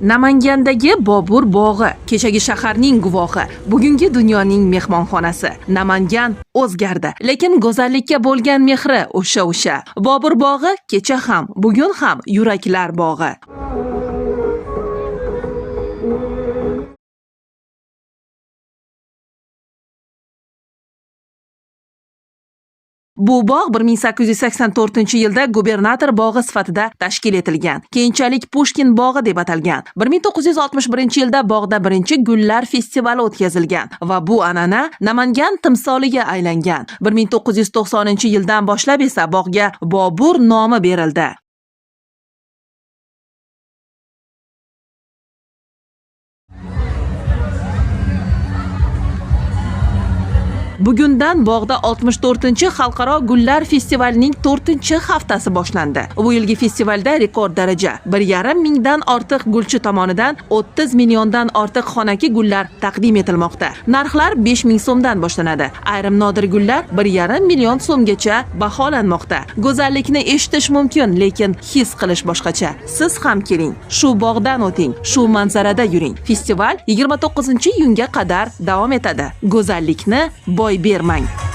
Namangandagi Bobur bog'i kechagi shaharning guvohi, bugungi dunyoning mehmonxonasi. Namangan o'zgardi, lekin go'zallikka bo'lgan mehri o'sha-o'sha. Bobur bog'i kecha ham, bugun ham yuraklar bog'i. Bu bog' 1884-yilda gubernator bog'i sifatida tashkil etilgan. Keyinchalik Pushkin bog'i deb atalgan. 1961-yilda bog'da birinchi gullar festivali o'tkazilgan va bu an'ana Namangan timsoliga aylangan. 1990-yildan boshlab esa bog'ga Bobur nomi berildi. Bugundan bog'da 64-xalqaro gullar festivalining 4-haftasi boshlandi. Bu yilgi festivalda rekord daraja 1,5 mingdan ortiq gulchi tomonidan 30 milliondan ortiq xonaki gullar taqdim etilmoqda. Narxlar 5000 so'mdan boshlanadi. Ayrim nodir gullar 1,5 million so'mgacha baholanmoqda. Go'zallikni eshitish mumkin, lekin his qilish boshqacha. Siz ham keling, shu bog'dan o'ting, shu manzarada yuring. Festival 29-iyunga qadar davom etadi. Go'zallikni boy bermang.